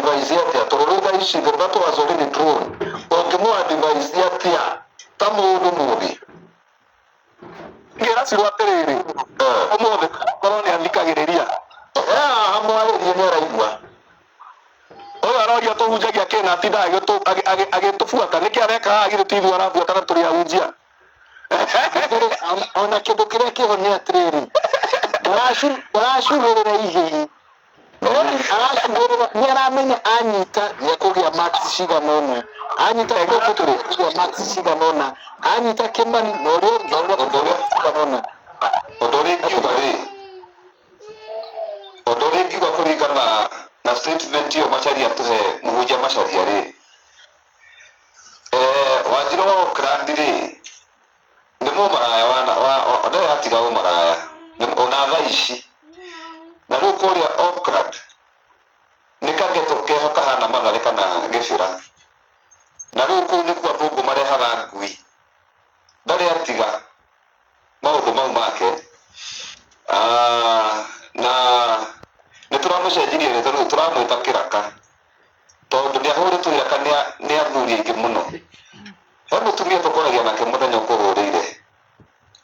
Ũngĩmũ advise atĩa, tondũ rĩu thaa ici the battle has already drawn? Ũngĩmũ advise atĩa ta mũndũ mũthĩ? Ngĩra Cirũ atĩrĩrĩ, ũmũthĩ korwo nĩ athikagĩrĩria. Haha mwarĩrie, nĩ araigua. Ũyũ aroria tũhunjagia kĩ na atindaga agĩtũbuata nĩkĩ areka haha? Githĩ ti ithuĩ arabuata na tũrĩ ahunjia? Ona kĩndũ kĩrĩa kĩho nĩ atĩrĩrĩ, ndaracugĩrĩra ihĩĩ, aracugĩrĩra nĩ aramenya anyita nĩ ekũgĩa marks cigana ũna, anyita Kũngũ nĩ ekũgĩa marks cigana ũna, anyita Kĩmani na ũrĩa ũngĩ nĩ ekũgĩa cigana ũna. Ũndũ ũrĩa ingiuga kũringana na statement ĩyo Macharia tũhe, mũhunjia Macharia rĩ, Wanjirũ wa Auckland rĩ, nĩ mũmaraya wa ndarĩ atiga ũmaraya ona thaa ici. Na rĩu kũrĩa Auckland nĩ kageto keho kahana Mathare kana Gĩbĩra, na rĩu kũu nĩkuo athũngũ marehaga ngui. Ndarĩ atiga maũndũ mau make. Ah, na nĩ tũramũcenjirie rĩtwa, rĩu tũramwĩta Kĩraka, tondũ nĩ ahũrĩtwo iraka nĩ athuri aingĩ mũno. He mũtumia tũkoragia nake mũthenya ũkũhũrĩire,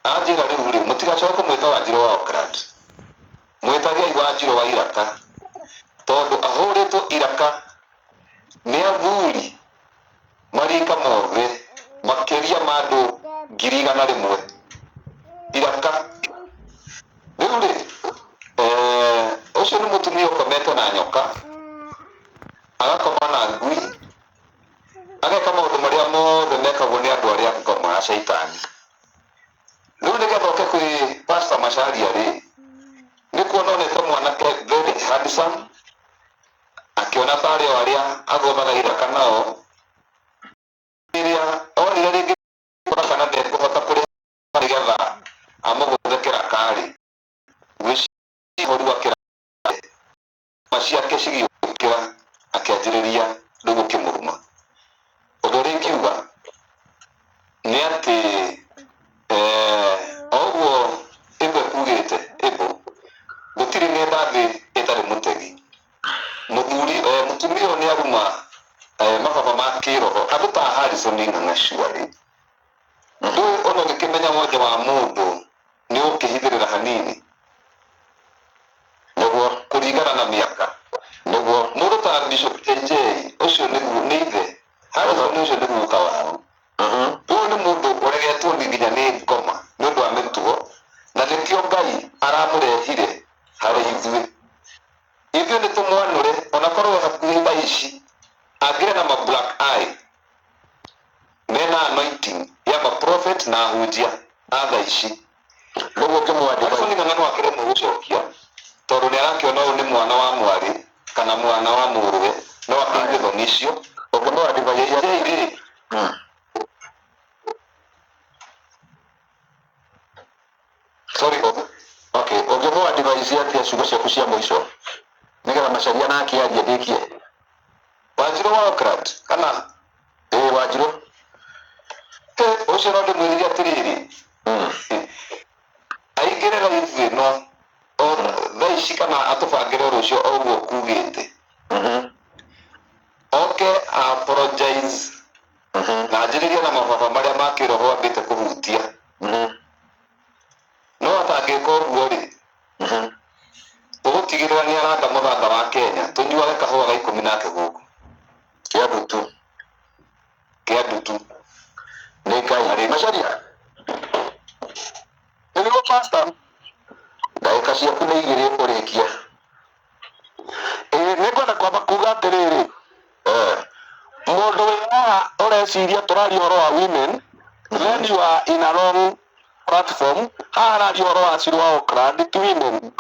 anjĩra rĩu rĩ, mũtigacoke kũmwĩta Wanjirũ wa Auckland, mwĩtagei Wanjirũ wa iraka, tondũ ahũrĩtwo iraka nĩ athuri marika mothe makĩria ma andũ 100,000 iraka. Rĩu rĩ, ũcio nĩ mũtumia ũkomete na nyoka, agakoma na ngui, ageka maũndũ marĩa mothe mekagwo nĩ andũ arĩa ngoma a caitani. Rĩu nĩgetha oke kwĩ Pastor Macharia rĩ, nĩ kuona onete mwanake very handsome, akĩona tarĩ o arĩa agũthaga iraka nao. Rĩrĩa onire rĩngĩ kana ndekũhota kũrĩha nĩgetha amũgũthe kĩraka-rĩ, gwĩciria ũru akĩra ciake cigĩũkĩra, akĩanjĩrĩria rĩu gũkĩmũruma. Ũndũ ũrĩa ingiuga nĩ atĩ o ũguo ĩmwe kugĩte ĩmbo gũtirĩ ng'enda thĩ ĩtarĩ mũtegi. Mũthuri, mũtumia ũyũ nĩ aruma mababa ma kĩroho, andũ ta Harrison Ng'ang'a. Surely ndũĩ ona ũgĩkĩmenya wonje wa mũndũ nĩ ũkĩhithĩrĩra hanini nĩguo kũringana na mĩaka. Nĩguo. Mũndũ ta Bishop JJ ũcio nĩ ithe Harrison, ũcio nĩ guka wao. Ũyũ nĩ mũndũ ũregetwo nĩ nginya nĩ ngoma nĩ ũndũ wa mĩtugo, na nĩkĩo Ngai aramũrehire harĩ ithuĩ. Ithuĩ nĩ tũmwanũre, ona korwo hakuhĩ thaa ici angĩrĩ na ma black eye mena anointing ya ma prophet na ahunjia a thaa ici. Nĩguo ũngĩmũ advise? Harrison Ng'ang'a no akĩremwo gũcokia, tondũ nĩ arakĩona ũyũ nĩ mwana wa mwarĩ kana mwana wa mũrũwe, no akĩigue thoni icio. Ũngĩmũ advise? JJ rĩ, Sorry. Okay, ũngĩmũ advise atĩa, ciugo ciaku cia mũico, nĩgetha Macharia nake arie ndĩkie? Wanjirũ wa Auckland kana? Ĩĩ, Wanjirũ. Ũcio no ndĩmwĩrire atĩrĩrĩ, aingĩre live ĩno o thaa ici kana atũbangĩre rũciũ o ũguo kugĩte, oke apologize na anjĩrĩrie na mababa marĩa ma kĩroho ambĩte kũhutia. No atangĩka ũguo rĩ, tũgũtigĩrĩra nĩ aranga mũthanga wa Kenya, tũnyuage kahũa ga 10 nake gũkũ. Kĩa ndutu. Kĩa ndutu. Nĩ Ngai Macharia. Nĩguo, pastor. Ndagĩka ciaku nĩ 2 ũrĩkie. Ĩĩ, nĩ ngwenda kwamba kuga atĩrĩrĩ, mũndũ wĩ haha ũreciria tũraria ũhoro wa women, then you are in a wrong platform. Haha hararia ũhoro wa Ciru wa Auckland ti women.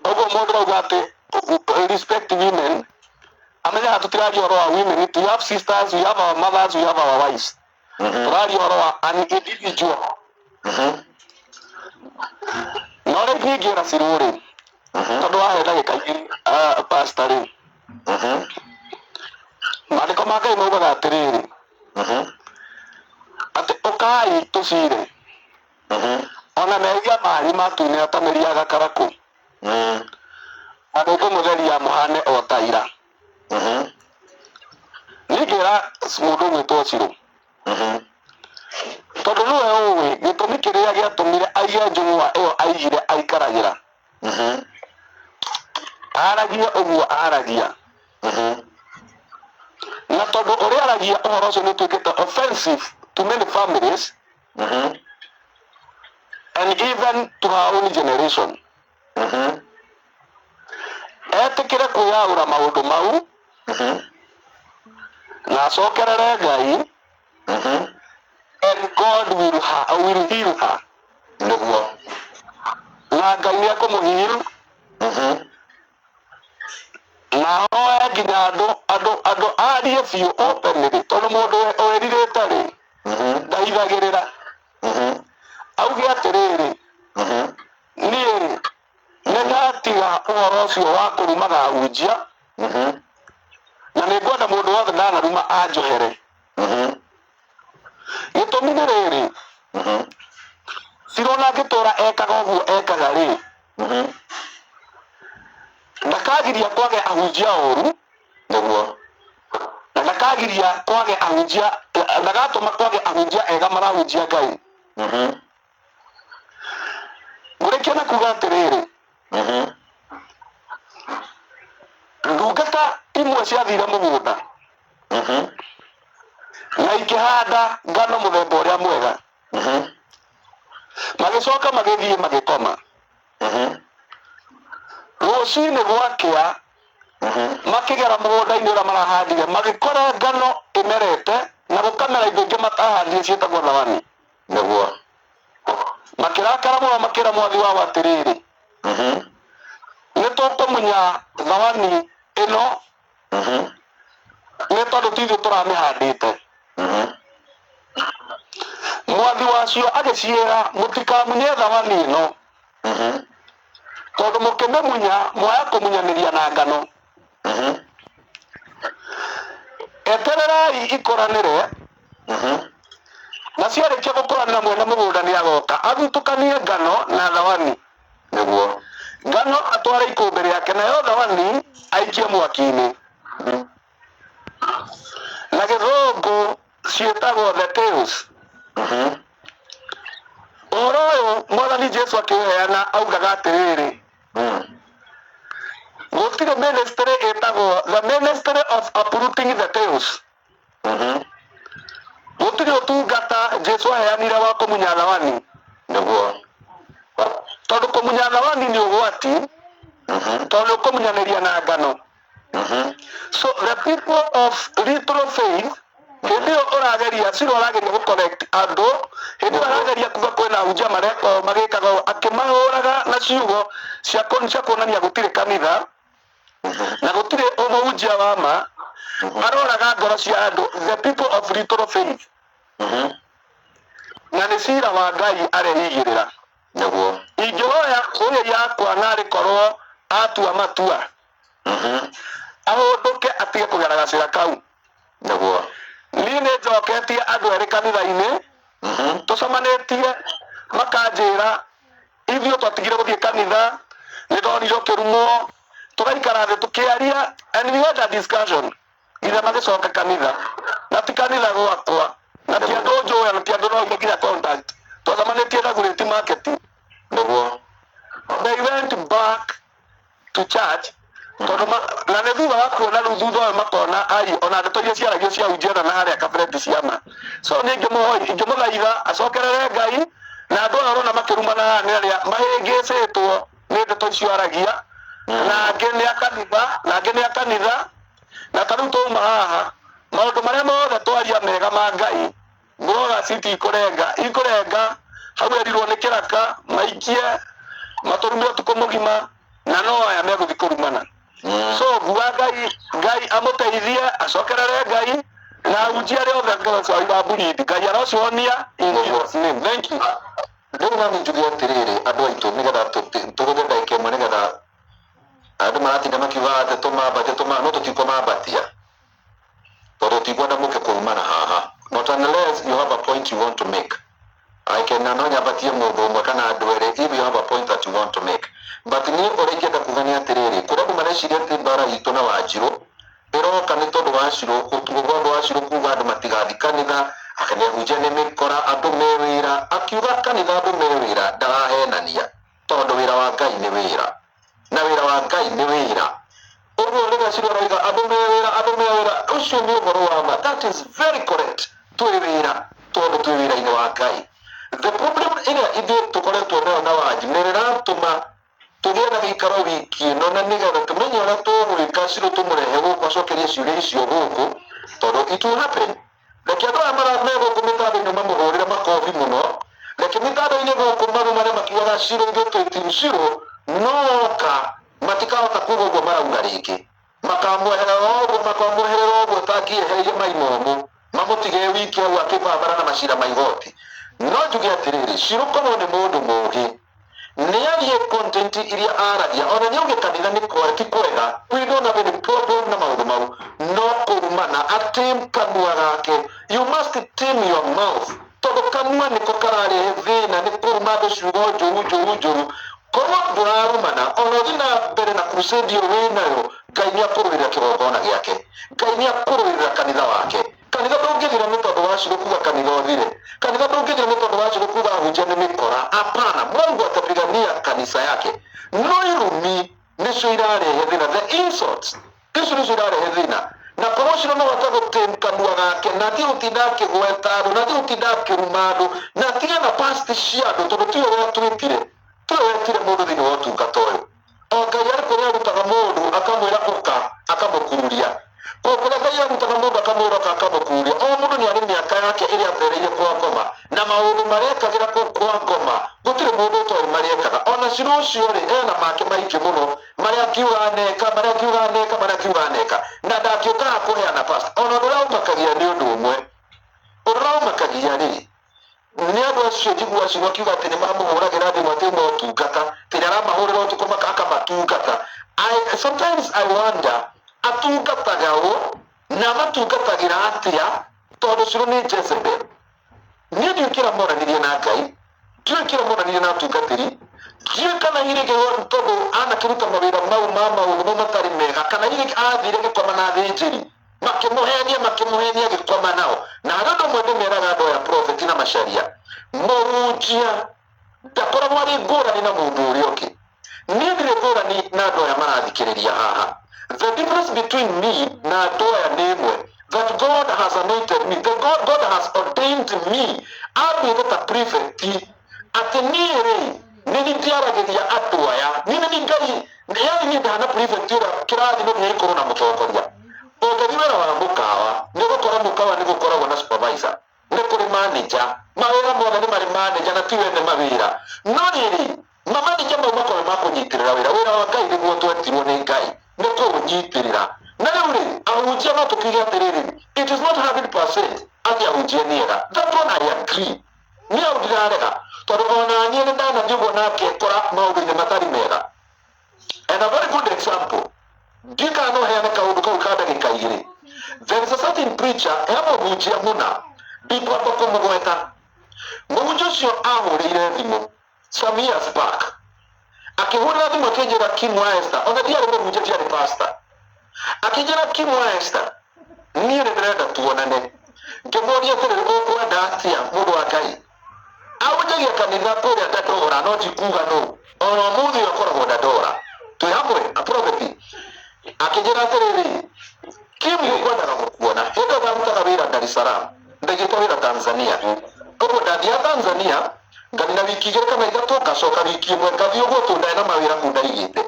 Ũguo mũndũ rauga atĩ respect women, amenyaga tũtiraria ũhoro wa women. We have sisters, we have our mothers, we have our wives. Tũraria ũhoro wa an individual. No rĩu ingĩra Ciru rĩ, tondũ wahe ndagĩka 2, pastor rĩ, maandĩko ma Ngai maugaga atĩrĩrĩ, atĩ ũkai tũcire, ona mehia manyu matunĩha ta mĩri ya gakarakũ, na nĩngũmũtheria mũhane o ta ira. Ũgwĩtwo Cirũ, tondũ nĩwe ũĩ gĩtũmi kĩrĩa gĩatũmire aige njũng'wa ĩyo aigire aikaragĩra, aragie ũguo aragia, na tondũ ũrĩa aragia ũhoro ũcio nĩ ũtuĩkĩte offensive to many families and even to her own generation. Etĩkĩre kwĩyaũra maũndũ mau na acokerere Ngai, and God will heal her. Nĩguo. Na Ngai nĩ ekũmũheal, na ahoe nginya andũ arie biũ openly, tondũ mũndũ wĩrirĩte rĩ, ndahithagĩrĩra. Auge atĩrĩrĩ, niĩ rĩ, nĩ ndatiga ũhoro ũcio wa kũrumaga ahunjia, na nĩ ngwenda mũndũ wothe ndanaruma anjohere. Gĩtũmi nĩ rĩrĩ, Cirũ angĩtũra ekaga ũguo ekaga rĩ, ndakagiria kwage ahunjia oru. Nĩguo. Na ndakagiria kwage ahunjia, ndagatũma kwage ahunjia ega marahunjia Ngai. Ngũrĩkia na kuga atĩrĩrĩ, ndungata imwe ciathire mũgũnda na ikĩhanda ngano mũthemba ũrĩa mwega, magĩcoka magĩthiĩ magĩkoma. Rũcinĩ gwakĩa, makĩgera mũgũnda-inĩ ũrĩa marahandire, magĩkora ngano ĩmerete na gũkamera indo ingĩ matahandire ciĩtagwo thawani. Nĩguo. Makĩrakara mũno, makĩra mwathi wao atĩrĩrĩ, nĩ tũkũmunya thawani ĩno, nĩ tondũ ti ithuĩ tũramĩhandĩte. Mwathi wacio agĩciĩra, mũtikamunye thawani ĩno, tondũ mũkĩmĩmunya mwaya kũmunyanĩria na ngano. Etererai ikũranĩre, na ciarĩkia gũkũranĩra, mwene mũgũnda nĩ agoka athutũkanie ngano na thawani. Nĩguo. Ngano atware ikũmbĩ rĩake, nayo thawani aikie mwaki-inĩ. Na gĩthũngũ ciĩtagwo the tares. Ũhoro ũyũ Mwathani Jesu akĩũheana augaga atĩrĩrĩ, gũtirĩ ministry ĩtagwo the ministry of uprooting the tares. Gũtirĩ ũtungata Jesu aheanire wa kũmunya thawani. Nĩguo. Tondũ kũmunya thawani nĩ ũgwati, tondũ ũkũmunyanĩria na ngano. So the people of little faith, hĩndĩ ĩyo ũrageria Ciro arageria gũ correct andũ, hĩndĩ ĩyo arageria kuga kwĩna ahunjia mareka ũũ, magĩkaga ũũ, akĩmahũraga na ciugo cia kuonania gũtirĩ kanitha na gũtirĩ ũmũhunjia wa ma, aroraga ngoro cia andũ, the people of little faith, na nĩ cira wa Ngai areigĩrĩra. Nĩguo. Ingĩhoya ũrĩa yakwa narĩ korwo atua matua, ahũndũke atige kũgera gacĩra kau. Nĩguo. Niĩ nĩ njoketie andũ erĩ kanitha-inĩ, tũcemanĩtie makanjĩra, ithuĩ twatigire gũthiĩ kanitha nĩ ndonire ũkĩrumwo. Tũgaikara thĩ tũkĩaria and we had a discussion nginya magĩcoka kanitha, na ti kanitha gwakwa, na ti andũ njũĩ, na ti andũ no nginya contact twacemanĩtie na Gurĩti Market. Nĩguo. They went back to church tondũ na nĩ thutha wa kuona rĩu thutha ũyũ makona ai ona ndeto iria ciaragio cia hunjia na harĩa kabere ciama. So niĩ ingĩmũthaitha acokerere Ngai, na andũ aya ũrona makĩrumana haha nĩ arĩa mahĩngĩcĩtwo nĩ ndeto icio aragia, na angĩ nĩ a kanitha, na angĩ nĩ a kanitha. Na ta rĩu twauma haha, maũndũ marĩa mothe twaria mega ma Ngai, bloggers itikũrenga, ikũrenga hau erirwo nĩ kĩraka maikie matũrume ũtukũ mũgima, na no aya megũthiĩ kũrumana. So nguga Ngai, Ngai amũteithie acokerere Ngai, na ahunjia arĩa othe ngoro ciao irambũrindi, Ngai arocihonia in Jesus name. Thank you. Rĩu nami njuge atĩrĩrĩ, andũ aitũ, nĩgetha tũhũthĩre ndagĩka ĩmwe, nĩgetha andũ maratinda makiuga atĩ tũmambatie tũma, no tũtikũmambatia tondũ tũtikwenda mũke kũrumana haha, not unless you have a point you want to make. I can no nyambatie mũndũ ũmwe kana andũ erĩ if you have a point that you want to make, but niĩ ũrĩa ingĩenda kuga nĩ atĩrĩrĩ, kũrĩa andũ mareciria atĩ mbara itũ na Wanjirũ Ĩroka nĩ tondũ wa Shiro ũndũ wa Shiro kuga andũ matigathiĩ kanitha, akĩmehunjia nĩ mĩkora, andũ me wĩra, akiuga kanitha andũ me wĩra, ndarahenania tondũ wĩra wa Ngai nĩ wĩra, na wĩra wa Ngai nĩ wĩra. Ũguo rĩrĩa Shiro aroiga andũ me wĩra, andũ me wĩra, ũcio nĩ ũhoro wa ma. That is very correct. Twĩ wĩra tondũ twĩ wĩra-inĩ wa Ngai. The problem ĩrĩa ithuĩ tũkoretwo nayo na Wanji nĩ rĩratũma tũgĩe na gĩikaro wiki ĩno, na nĩgetha tũmenye ũrĩa tũgwĩka Shiro tũmũrehe gũkũ acokerie ciũria icio gũkũ, tondũ it will happen. Reke andũ aya mara me gũkũ mĩtandao-inĩ mamũhũrĩre makobi mũno. Reke mĩtandao-inĩ gũkũ marumane makiugaga Shiro ithuĩ twĩ team Shiro, noka matikahota kuga ũguo marauga rĩngĩ. Makamweherera ũguo, makamweherera ũguo tangĩehereire mai momũ, mamũtige wiki hau akĩbambana na macira ma igoti. No njuge atĩrĩrĩ, Shiro korwo nĩ mũndũ mũũgĩ, nĩarie content iria aragia, ona nĩauge kanitha nĩ ti kwega, we don't have any problem na maũndũ mau, no kũrumana atĩ kanua gake, you must tame your mouth, tondũ kanua nĩko kararehe thĩna, nĩ kũruma andũ ciugo njũru njũru njũru. Korwo ndũrarumana, ona ũthiĩ na mbere na crusade ĩyo wĩnayo, Ngai nĩ akũrũĩrĩra kĩgongona gĩake, Ngai nĩ akũrũĩrĩra kanitha wake. Kanitha ndũngĩthira nĩ tondũ wa Shiro kuga kanitha ũthire. Kanitha ndũngĩthira nĩ tondũ wa Shiro kuga ahunjia nĩ mĩkora. Hapana, Mungu atapigania kanisa yake. No irumi nĩcio irarehe thĩna, the insults icio nĩcio irarehe thĩna. Na korwo Shiro no ahote gũtame kanua gake, na atige gũtinda akĩgweta andũ, na atige gũtinda akĩruma andũ, na atige na past cia andũ, tondũ tiwe wetwĩtire, tiwe wetire mũndũ thĩinĩ wa ũtungata ũyũ. O Ngai arĩ kũrĩa arutaga mũndũ akamwĩra ũka, akamũkururia. O kũrĩa Ngai arutaga mũndũ akamwĩra ũka, akamũkururia. O mũndũ nĩ arĩ mĩaka yake ĩrĩa atereire kwa ngoma, na maũndũ marĩa ekagĩra kũu kwa ngoma gũtirĩ mũndũ ũtoĩ marĩa ekaga. Ona Shiro ũcio rĩ, ena make maingĩ mũno marĩa angiuga aneka, marĩa angiuga aneka, marĩa angiuga aneka, na ndangĩũka haha kũheana past. Ona ũndũ ũrĩa ũmakagia nĩ ũndũ ũmwe, ũndũ ũrĩa ũmakagia rĩ, nĩ andũ acio njiguaga Shiro akiuga atĩ nĩ mamũhũragĩra thimũ atĩ motungata, atĩ nĩ aramahũrĩra ũtukũ akamatungata. Sometimes I wonder atungataga ũ na amatungatagĩra atĩa, tondũ Shiro nĩ Jezebel. Niĩ ndiũĩ kĩrĩa monanirie na Ngai, ndiũĩ kĩrĩa monanirie na atungatĩri, ndiũĩ kana hihi rĩngĩ tondũ anakĩruta mawĩra mau ma maũndũ mau matarĩ mega, kana hihi rĩngĩ athire gĩkoma na athĩnjĩri makĩmũhenia, makĩmũhenia gĩkoma nao. Na harĩ ũndũ ũmwe ndĩmeraga andũ aya prophet na macaria, mũhunjia ndakoragwo arĩ ngũrani na mũndũ ũrĩa ũngĩ. Niĩ ndirĩ ngũrani na andũ aya marathikĩrĩria haha. The difference between me na andũ aya nĩ ĩmwe, that God has anointed me, the God has ordained me, ambĩte ta prefect, atĩ niĩ rĩ nĩ niĩ ndiaragĩria andũ aya, niĩ nĩ niĩ Ngai, yani niĩ ndahana prefect ũrĩa kĩrathi no nginya gĩkorwo na mũtongoria. Ũngĩthiĩ wĩra wa mũkawa, nĩ ũgũkora mũkawa nĩ gũkoragwo na supervisor, nĩ kũrĩ manager, mawĩra mothe nĩ marĩ manager na ti wene mawĩra. No rĩrĩ, mamanager mau makoragwo ma kũnyitĩrĩra wĩra, wĩra wa Ngai nĩguo twetirwo nĩ Ngai, nĩ kũũnyitĩrĩra. Na rĩu rĩ, ahunjia no tũkiuge atĩrĩrĩ, it is not 100% atĩ ahunjia nĩ ega. That one I agree. Niĩ hau ndirarega, tondũ ona niĩ nĩ ndanathiĩ ũguo na ngekora maũndũ-inĩ matarĩ mega. And a very good example, ndiũĩ kana no heane kaũndũ kau ka ndagĩka igĩrĩ. There is a certain preacher, he mũhunjia mũna, ndikwamba kũmũgweta. Mũhunjia ũcio ahũrĩire thimũ some years back, akĩhũrĩra thimũ akĩnjĩra Kim wa Esther, ona ndiarĩ mũhunjia, ndiarĩ pastor, akĩnjĩra Kim wa Esther, niĩ nĩ ndĩrenda tuonane. Ngĩmũria atĩrĩrĩ, ũkwenda atĩa mũndũ wa Ngai? Ahunjagia kanitha kũrĩa Dandora, no ndikuga nũ, ona ũmũthĩ ũyũ akoragwo Dandora, twĩ hamwe a prophet. Akĩnjĩra atĩrĩrĩ, Kim nĩngwendaga gũkuona. Hĩndĩ ĩyo ndarutaga wĩra Dar es Salaam, ndaigĩte wĩra Tanzania, koguo ndathiaga Tanzania nganina wiki igĩrĩ kana ithatũ, ngacoka wiki ĩmwe, ngathiĩ ũguo tondũ ndarĩ na mawĩra kũu ndaigĩte.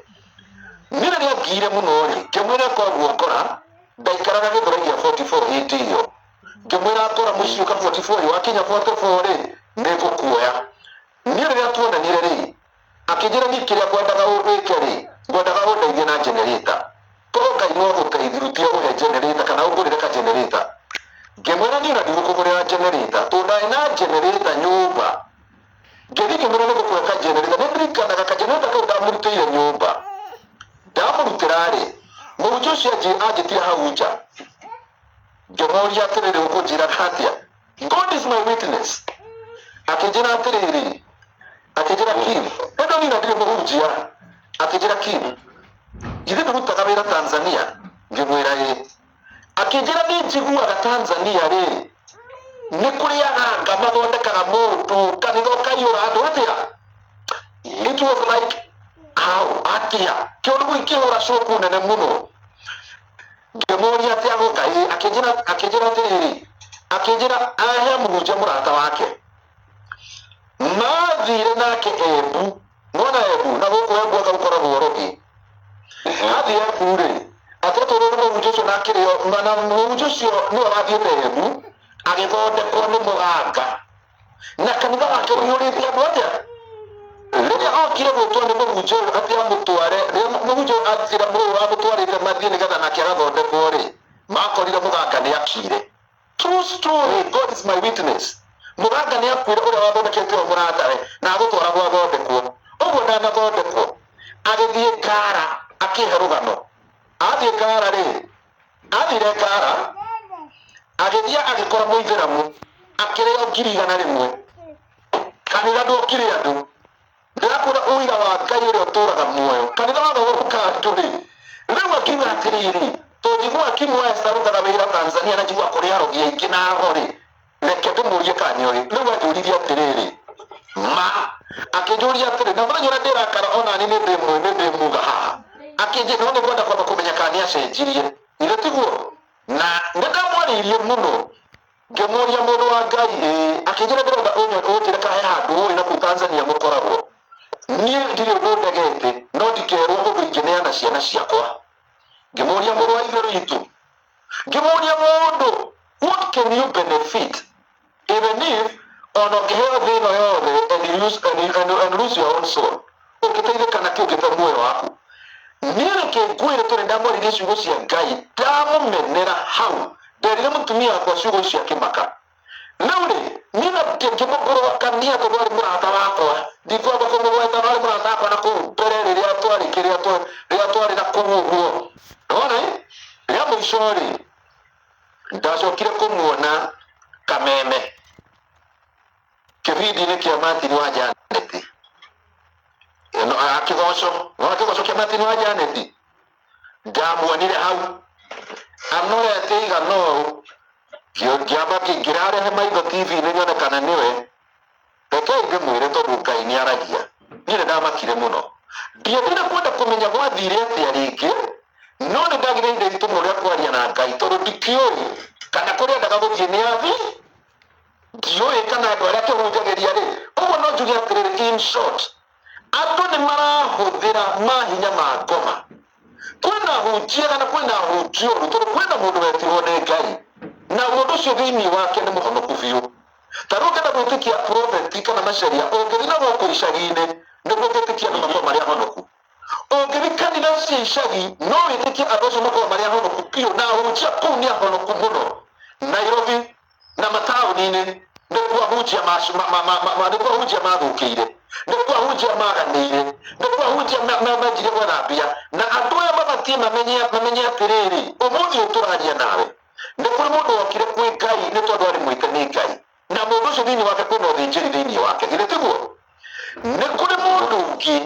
Niĩ rĩrĩa ngire mũno rĩ, ngĩmwĩra koguo ngora ndaikaraga Gĩthũrai gĩa 44 hĩndĩ ĩyo, ngĩmwĩra ngora mũciĩ ũka 44, wakinya 44 rĩ, nĩngũkuoya. Niĩ rĩrĩa tuonanire rĩ, akĩnjĩra niĩ kĩrĩa ngwendaga wĩke rĩ, ngwendaga ũndeithie na generator. Korwo Ngai no agũteithie rutie ũhe generator kana ũngũrĩre ka generator. Ngĩmwĩra niĩ ona ndigũkũgũrĩra generator tondũ ndarĩ na generator nyũmba. Ngĩthiĩ ngĩmwĩra nĩngũkũhe ka generator. Nĩ ndirikanaga ka generator kau ndamũrutĩire nyũmba. Ndamũrutĩra rĩ, mũhunjia ũcio anjĩtire hau nja. Ngĩmũria atĩrĩrĩ, ũkũnjĩraga atĩa? God is my witness. Akĩnjĩra atĩrĩrĩ, akĩnjĩra Kim, ĩno niĩ na ndirĩ mũhunjia. Akĩnjĩra Kim, githĩ ndũrutaga wĩra Tanzania? Ngĩmwĩra ĩ. Akĩnjĩra nĩ njiguaga Tanzania rĩ nĩ kũrĩ aganga mathondekaga mũndũ kanitha ũkaiyũra andũ atĩa. It was like how atĩa kĩũndũ gĩkĩ kĩhũra coku nene mũno. Ngĩmũria atĩa gũka ĩ akĩnjĩra akĩnjĩra atĩrĩrĩ akĩnjĩra ahe mũhunjia mũrata wake mathire nake Embu nona Embu na gũkũ Embu anga gũkoragwo rogi athiĩ Embu rĩ atetũrwo nĩ mũhunjia ũcio na akĩrĩo na mũhunjia ũcio nĩwe wathiĩte Embu agĩthondekwo nĩ mũganga na kanitha wake ũiyũrĩte andũ atĩa. Rĩrĩa okire gwĩtwo nĩ mũhunjia ũyũ atĩ amũtware rĩrĩa mũhunjia ũyũ atĩra mũrũ amũtwarĩte mathiĩ nĩgetha nake agathondekwo rĩ makorire mũganga nĩ akire. True story, God is my witness. Mũganga nĩ akuire ũrĩa wathondekete ũyũ mũratawe na agũtwara gwathondekwo ũguo ndanathondekwo agĩthiĩ Ngara akĩhe rũgano. Athiĩ Ngara rĩ athire Ngara agĩthiĩ agĩkora mũithĩramu akĩrĩo 100,000 kanitha ndwokire andũ. Ndĩrakwĩra ũira wa Ngai ũrĩa ũtũraga muoyo kanitha watho gũka andũ rĩ rĩu akiuga atĩrĩrĩ tũnjigua Kimwa Esther arutaga wĩra Tanzania na njigua kũrĩ arogi aingĩ na ago rĩ reke ndĩmũrie kana nĩoĩ. Rĩu anjũririe atĩrĩrĩ ma akĩnjũria atĩrĩ na mũthenya ũrĩa ndĩrakara onani nĩ ndĩmuga haha akĩnjĩra no nĩngwenda kwamba kũmenya kana nĩacenjirie ithe tiguo na nĩndamwarĩirie mũno ngĩmũria mũndũ wa Ngai ĩ akĩnjĩra ndĩrenda ũnjĩre kana he handũ ũĩ na kũu Tanzania mũkoragwo. Niĩ ndirĩ ũndũ ndegete no ndikerwo ũndũ ingĩneana ciana ciakwa. Ngĩmũria mũrũ wa ithe witũ ngĩmũria mũndũ what can you benefit even if ona ũngĩheo thĩ ĩno yothe and you lose, and lose your own soul ũngĩteithĩka nakĩ ũngĩte muoyo waku. Niĩ reke ngwĩre tondũ ndamwaririe ciugo cia Ngai ndamũmenera hau nderire mũtumia wakwa ciugo icio akĩmaka. Rĩu rĩ niĩ na ngĩmũkũrokania tondũ arĩ mũrata wakwa ndikwamba kũmũgweta no arĩ mũrata wakwa na kũu mbere rĩrĩa twarĩ kĩrĩa rĩrĩa twarĩ na kũu ũguo nona rĩa mũico rĩ ndacokire kũmuona Kameme kĩbindi-inĩ kĩa Martin wa Janet akĩgoco nona kĩgoco kĩa Martin wa Janet ndamuonire hau anorete igana ũũ ngĩamba ngĩrarehe maitho TV-inĩ nyone kana nĩwe. Rekei ndĩmwĩre tondũ Ngai nĩ aragia niĩ nĩ ndamakire mũno ndiendire kwenda kũmenya gwathire atĩa rĩngĩ no nĩ ndagire iritũ mũno rĩa kwaria na Ngai tondũ ndikĩũĩ kana kũrĩa endaga gũthiĩ nĩ athi ndiũĩ kana andũ arĩa akĩhunjagĩria rĩ ũguo no njuge atĩrĩrĩ in short andũ nĩ marahũthĩra mahinya ma ngoma. Kwĩna hunjia kana kwĩna hunjia ũru tondũ kwĩna mũndũ wetirwo nĩ Ngai na mũndũ ũcio thĩinĩ wake nĩ mũhonoku biũ. Ta rĩu ũngĩenda gwĩtĩkia prophet kana macaria ũngĩthiĩ na gũkũ icagi-inĩ nĩguo ũngĩtĩkia andũ makorwo marĩ ahonoku. Ũngĩthiĩ kanitha cia icagi no wĩtĩkie andũ acio makorwo marĩ ahonoku biũ na ahunjia kũu nĩ ahonoku mũno. Nairobi na mataũni-inĩ nĩkuo ahunjia nĩkuo ahunjia mathũkĩire nĩkuo ahunjia maganĩire nĩkuo ahunjia manjirie gwetha mbia na andũ aya mabatiĩ mamenye atĩrĩrĩ ũmũthĩ ũyũ tũraria nawe nĩ kũrĩ mũndũ wokire kwĩ Ngai nĩ tondũ arĩ mwĩte nĩ Ngai na mũndũ ũcio thĩinĩ wake kwĩna ũthĩnjĩri thĩinĩ wake githĩ tiguo? Nĩ kũrĩ mũndũ ũngĩ.